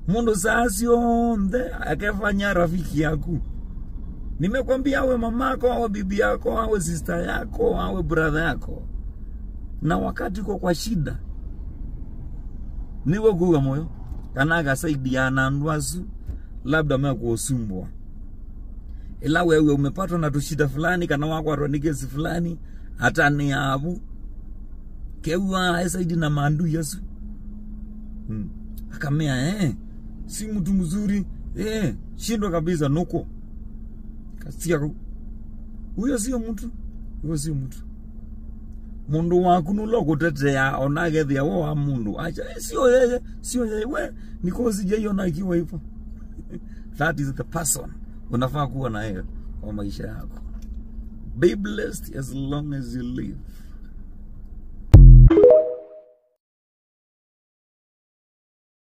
Mundu sasionde akefanya rafiki yaku. Nimekwambia awe mamako, awe bibi yako, awe sister yako, awe brother yako. Na wakati uko kwa shida niwe kuga moyo kana akasaidia na ndwazu labda mekuosumbwa. Ila wewe umepatwa na tushida fulani kana wako atwa ni kesi fulani hata ni abu kewa asaidi na mandu Yesu. Akamea si mtu mzuri shindwa kabisa nuko. Kasia huyo sio mtu, huyo sio mtu. Mundu waku nulo kutetea onagethia wo wa mundu. Acha sio yeye, sio yeye we niko sijaiona ikiwa hivyo. That is the person unafaa kuwa na yeye kwa maisha yako. Be blessed as long as you live.